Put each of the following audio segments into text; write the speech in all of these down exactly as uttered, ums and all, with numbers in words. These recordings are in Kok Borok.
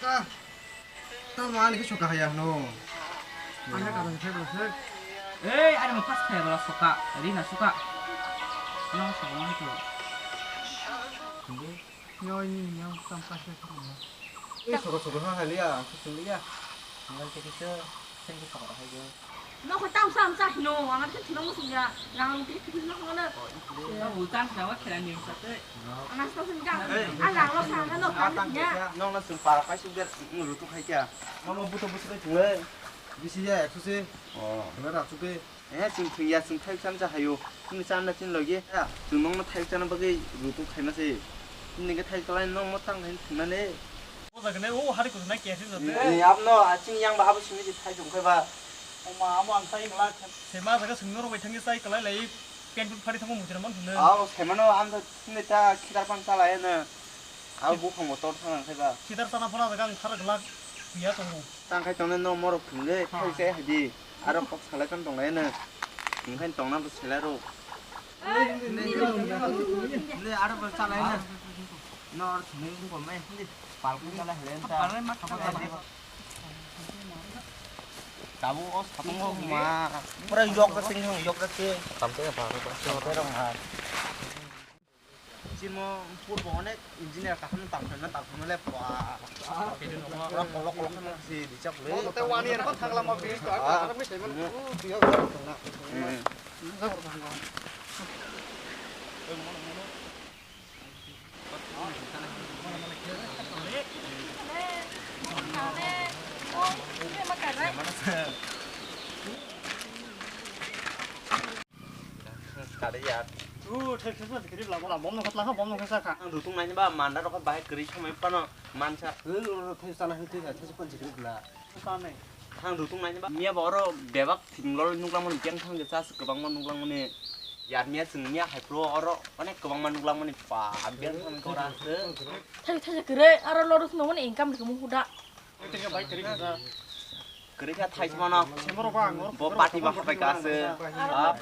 Ah, tamo ani khe soka haya hwno. Ani khe karon khe bwswk. Ei, ani mokha se kaya bwla soka, ri na soka. Ano soka mani ko. Yo, ni, ni, yang tam pa se ko. Ei, soka, soka ha haliya, ang khe sung liya. Ang khe kisa, sen khe soka ha haliya. Nokho tamo sam cha hino, ang khe thwino muchung ya, rang rung khe thwino hwno. Abo tang khe wa khera ni sa tei. Ang as tong sing jang, a rang lo sa na no tang ya. Nong na sung para kai sung der, nung rutuk hai kya. Nong buto buto kai thung le. Bisi ya, ekso se. Oh. Thung ra chuk de. Eh, sung thung ya, sung thai chan cha hayo. Sung chan na chin lo ye. Sung nong na thai chan bagwi rutuk hai ma se. Sung ni khe thai kalai nong mo tang hai thung na le. O jaga ne, o hari kutu na kesi jate. Ni abno aching yang ba abo simi di thai jong kai ba. O ma, amo ang sai mala. Sema jaga singno rok bai thangi sai kalai lai. Pen pun phari thango mujra man hune. Abo semano ang to sini ta khidar pan chala ya na. Abo bukhang motor thang kai ba. Khidar sana phana jaga ang thar glak. Biya tongo. Tang khai tongnai no morok thung le, thai se hadi. Aro kok salai kan tonglai no. Thung khai tongna bo selai ro. Le aro bo chalai no. No aro thung le ko mai hindi. Pal ko chalai hele ta. Tabu o satung o ma. Pura yok da sing yok da sing. Tam te ba ro ba. Yok da ro ma. Chimo purbo onek engineer kaham tang khaima tang khaima le ba. Ora kolok kolok khaima si dichak le. Mo te one year ko thangla mo finish to. Ah. Ara mi seven. Hmm. Biya ko thangla. Hmm. Kare ya. U, thai thai thai kiri bla bla bom no khatla ha bom no khasa kha. Ang rutung nai ba manda rok bahai kiri samai pano mansa. Thai sana hin thai thai pon kiri bla. Sana. Ang rutung nai ba miya ba oro bebak thing lol nuklang mani keng thang je chas kwbang ma nuklang mani. Yar miya chwng miya hai pro oro onek kwbang ma nuklang mani pa biang thang kora se. Thai thai kiri aro lorus no mani income ni kumu huda. Kwrwi kha thai se mano. Bo party ba hapai ka se. Ah.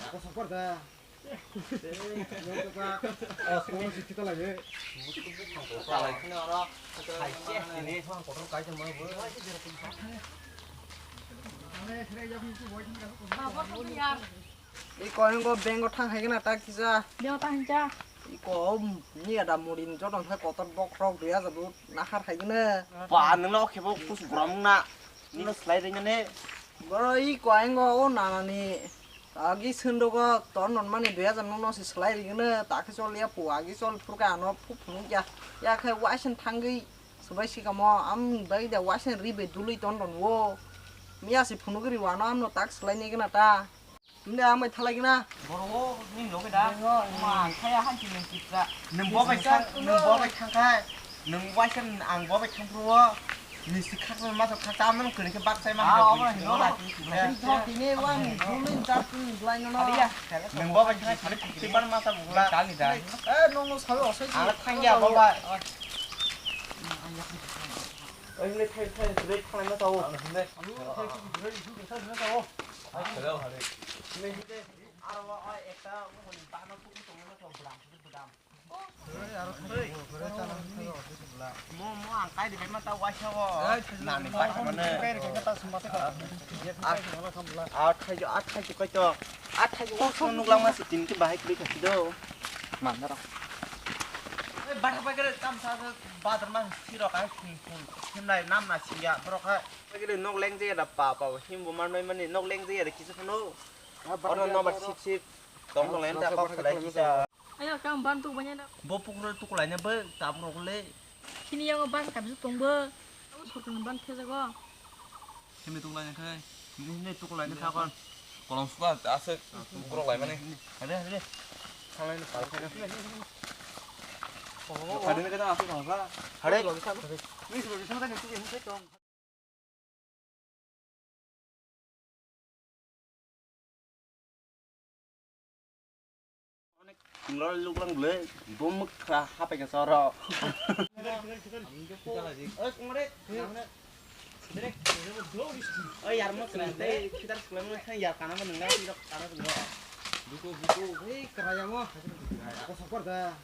Iko hingo bank o thang hai gana ta kisa. Bank o thang hai cha. Iko ni ada muri ni joto thai kotor bokrok dui hajar do nahar hai gana. Ba nang lo khebo kus brom na. Nino slai ring ne. Boro iko hingo o nana ni. Agi sendo go ton non mani dui hajar no no si slai ring ne. Ta khe chol ya pu agi chol phur ka ano phu phunu ya. Ya khai waisen thangwi. Swbai sikamo am bai da waisen ri bai dului ton don wo. Miya si phunu gri wano amno tak slai ni gana ta. Mne amai thalai gana. Boro o ni loge da. Ma ang khaya han chi nang kipsa. Nang bo bai thang, nang bo bai thang khai. Nang waisen ang bo bai thang pro. Ni si khak ma so khak ta amno kri ke bak sai ma. Ah, ha, obo hino. Ni thok tini wan dului jar tun glai no. Nang bo bai thang khai. Tipan ma sa bugla. Kali da. Eh, nong no sawi osai. Ang thang ya bo bai. Oy, hwnwi thai, thai, thai, thai, thanglaima tao. Ang hwnwi. Ang thai, thai, thai, thai, thai, thai, thai, thai. Hello, hello. Hwnwi hwnwi. Aro o, o, ekta, o, hwnwi, bana, kuku, tongma, tong, bwdam, kuku, bwdam. Hwnwi, aro thai, hwnwi, chala, hwnwi, hwnwi, bwla. Mo, mo, ang kai di, ma, tao, waisa, o. Nani, waisa, mane. Kai, kai, kai, ta, sumba, ta, kai. A, a, thai, a, thai, kai, to. A, thai, o, so, nuklang, ma, si, tin, ki, bahai, klik, kasi, do. Mandaro. Ei, bathak bai khe tam sa sa badar ma sirok ai sing sing himlai nam na singya borok hai. Bai khe nok leng jaya da pa pa him bo man bai mani nok leng jaya da kisa phano. Oro no bar sip sip tong tong leng ta kok salai kisa. Ayo kam ban tu banya da. Bo pukur tu kulai na bai ta borok le. Sini yang ban kam su tong bo. Abo sotong ban khe jago. Himni tuklai nang khai. Himni tuklai nang khai kon. Kolom suka aswk tukrok lai mani. Hade, hade. Thanglai nang khai. Hade nang khai aswk thanglai. Hade. Ni suka bisa nang khai tong. Onek thwnglo luklang bwle, bo mwkha hapai kha choro. Oy, kongre. Oy, yar mo chwla tei khitar chwla mo thang yar kana mo nang na. Buku, buku. Ei, keraya mo. Kosok por da.